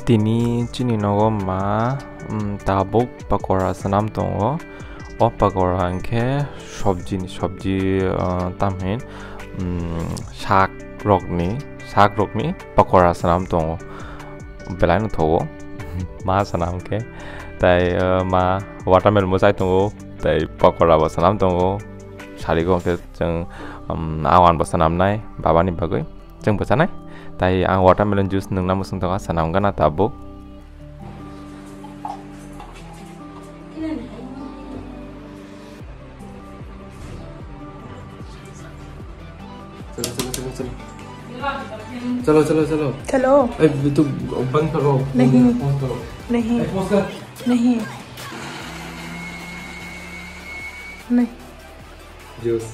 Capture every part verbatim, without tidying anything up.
Tini chini nogo ma, mm, tabuk pakora swnam tongo. O pakora hwnkhe sobji ni, sobji, ah, tamhin, mm, sak rokni, sak rokni pakora swnam tongo. Belai no thogo. Ma swnam khe. Tai, ah, ma watermelon bo chai tongo. Tai pakora bo swnam tongo. Sarigo hwnkhe chwng, um, awan bo swnamnai babani bagwi. Chwng bwchanai. Tai ang watermelon juice nwngna mwswng tongo, swnam gana tabuk. चलो, चलो, चलो, चलो। चलो, चलो, चलो। चलो। ए, तू बंद करो। नहीं। Pause करो। नहीं। ए, pause कर। नहीं। नहीं। Juice.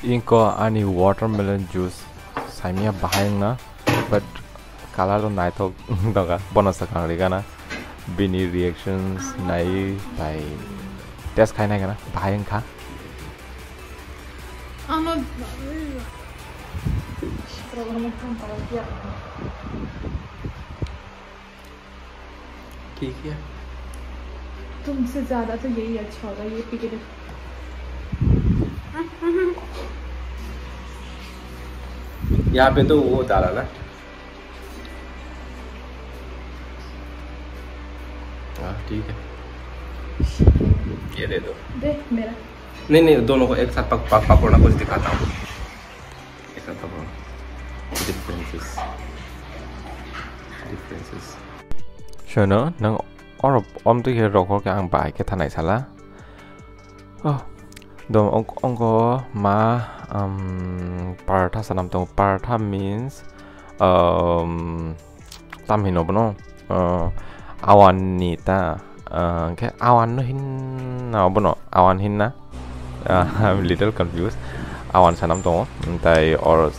Ingko ani watermelon juice saimya bahai wngna, but color o naithok wngtongkha, bono swkang rigana bini reactions nai bai test khai naigana bahai wngkha. Ano ठीक है। तुमसे ज्यादा तो यही अच्छा होगा, ये पी के देखो। यहाँ पे तो वो डाला ना। हाँ, ठीक है। ये दे दो। दे मेरा। नहीं, नहीं, दोनों को एक साथ पक-, पक-, पकौड़ा कुछ दिखाता हूँ। Differences. Differences. Shono, nang oro om twi khe rokor khe ang bai khe thanai sala. Oh, dom ong-, ongo ma, um, paratha sanam tongo. Paratha means, um, tam hino bono, uh, awan ni ta, uh, khe awan no hinna bono, awan hinna. Uh, I'm little confused. Awan sanam tongo, tai or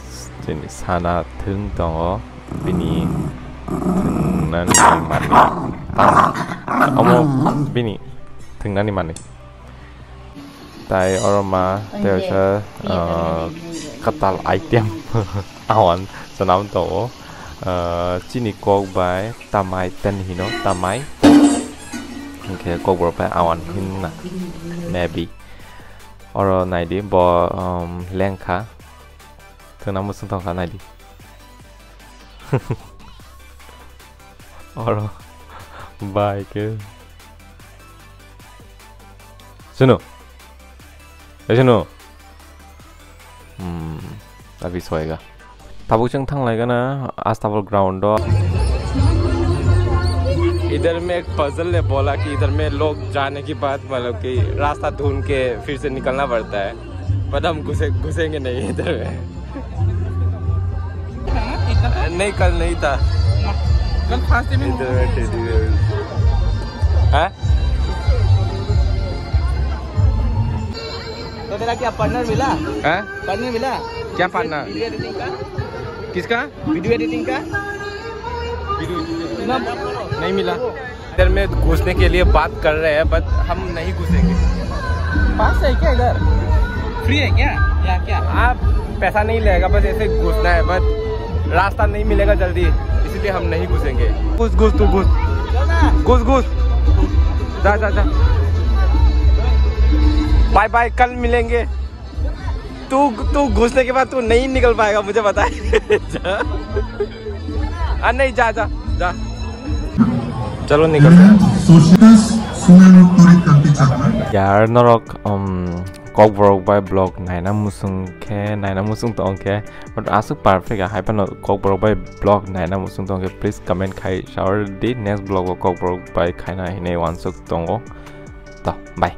chini sana thung tongo, bini thungnani manwi. Tam, omo bini thungnani manwi. Tai oro ma, tai oisa, ah, katal item awan sanam tongo. Ah, chini kok bai tamai ten hino, tamai. Hingkhe kokborok bai awan hinna, maybe. Oro naidi bo, um, lengkha. Thwngna mwswng tongkha naidi. Oro bai khe. Sunu. Eh, sunu. Hmm, abi soiga. Tabuk chwng thanglaigana Astabal ground o. इधर में एक पजल है, बोला कि इधर में लोग जाने के बाद मतलब कि रास्ता ढूंढ के फिर से निकलना पड़ता है। But हम घुसे, घुसेंगे नहीं इधर में। नहीं, कल नहीं था। कल फास्ट में इधर में टेडी बेयर। हैं? तो तेरा क्या पार्टनर मिला? हैं? पार्टनर मिला? क्या पार्टनर? वीडियो एडिटिंग का? किसका? वीडियो एडिटिंग का? नहीं मिला। इधर में घुसने के लिए बात कर रहे हैं, but हम नहीं घुसेंगे। पास है क्या इधर? फ्री है क्या? या क्या? आप पैसा नहीं लगेगा, बस ऐसे घुसना है, but रास्ता नहीं मिलेगा जल्दी, इसलिए हम नहीं घुसेंगे। घुस, घुस, तू घुस। घुस, घुस। जा, जा, जा। बाय बाय, कल मिलेंगे। तू, तू घुसने के बाद तू नहीं निकल पाएगा, मुझे पता है। जा। आ, नहीं, जा, जा, जा। चलो, निकलते हैं। Yaar, norok, um, kokborok bai vlog naina musung khe, naina musung tong khe, but aswk perfect a hai phano kokborok bai vlog naina musung tong khe, please comment khai saor di, next vlog o kokborok bai khaina hinwi uansuk tongo. To, bye.